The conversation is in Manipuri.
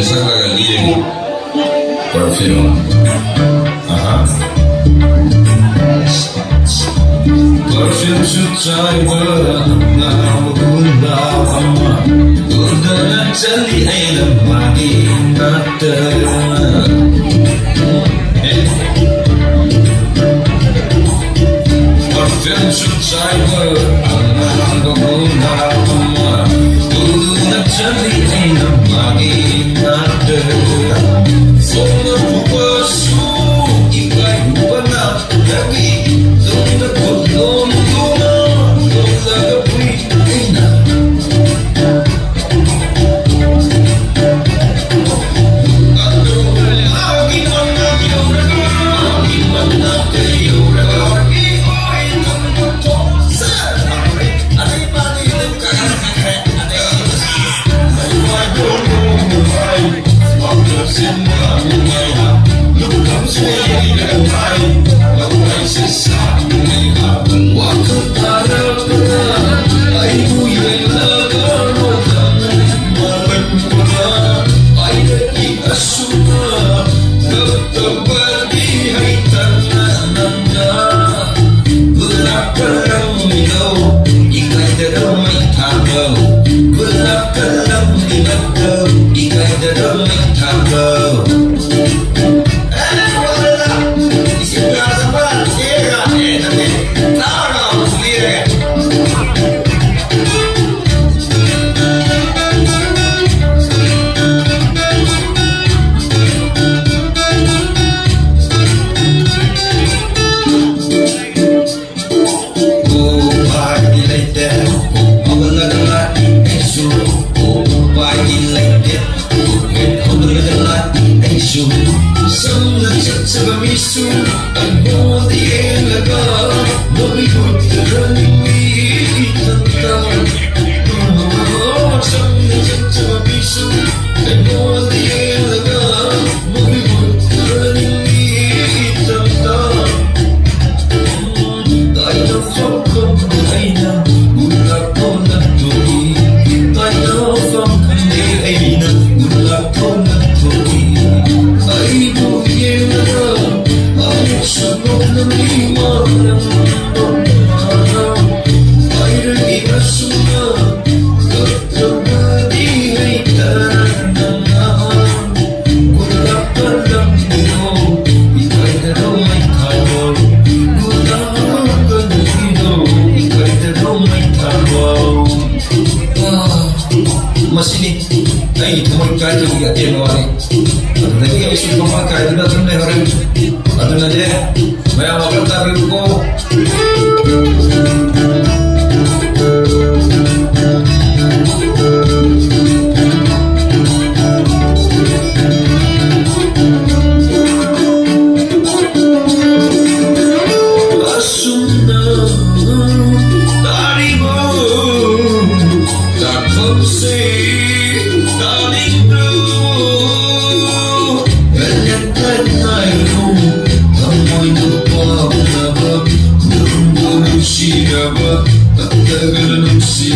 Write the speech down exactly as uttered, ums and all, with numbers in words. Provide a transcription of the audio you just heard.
ꯁꯛꯂꯒ ꯂꯦꯡꯉꯤ꯫ Perfume. ꯑꯍꯥ꯫ Perfumeꯁꯨ ꯆꯥꯏꯕ ꯑꯉꯥꯡꯕ ꯒꯨꯂꯥꯞ ꯑꯃ꯫ ꯎꯗꯅ ꯆꯠꯂꯤ ꯑꯩꯅ ꯃꯥꯒꯤ ꯅꯥꯛꯇ꯫ Perfumeꯁꯨ ꯆꯥꯏꯕ ꯑꯉꯥꯡꯕ ꯒꯨꯂꯥꯞ ꯑꯃ꯫ ꯎꯗꯅ ꯆꯠꯂꯤ ꯑꯩꯅ ꯃꯥꯒꯤ ꯅꯥꯛꯇ꯫ ꯁꯣꯝꯅ ꯎꯕꯁꯨ ꯏꯀꯥꯏ ꯎꯕꯅ ꯅꯪꯒꯤ ꯇꯨꯡꯗ ꯈꯨꯠꯂꯣꯝꯗꯨꯅ ꯂꯣꯜꯂꯒ ꯄꯨꯏ ꯑꯩꯅ꯫ ꯃꯁꯤꯅꯤ ꯑꯩꯒꯤ ꯊꯃꯣꯏ ꯀꯥꯏꯗꯕꯒꯤ ꯑꯇꯦꯟꯕ ꯋꯥꯔꯤ꯫ ꯑꯗꯨꯗꯒꯤ ꯑꯩꯁꯨ ꯊꯃꯣꯏ ꯀꯥꯏꯗꯨꯅ ꯑꯗꯨꯝ ꯂꯩꯍꯧꯔꯦ꯫ ꯑꯗꯨꯅꯅꯦ, ꯃꯌꯥꯝ ꯋꯥꯈꯜ ꯇꯥꯕꯤꯌꯨꯀꯣ꯫ ꯑꯁꯨꯝꯅ ꯇꯥꯔꯤꯕ ꯆꯥꯛꯐꯝꯁꯦ ꯇꯥꯅꯤꯡꯕ꯭ꯔꯣ? ꯊꯃꯣꯏꯅ ꯄꯥꯝꯅꯕ, ꯈꯨꯔꯨꯝꯕ ꯅꯨꯡꯁꯤꯔꯕ, ꯇꯞꯇꯒꯅ ꯅꯨꯡꯁꯤ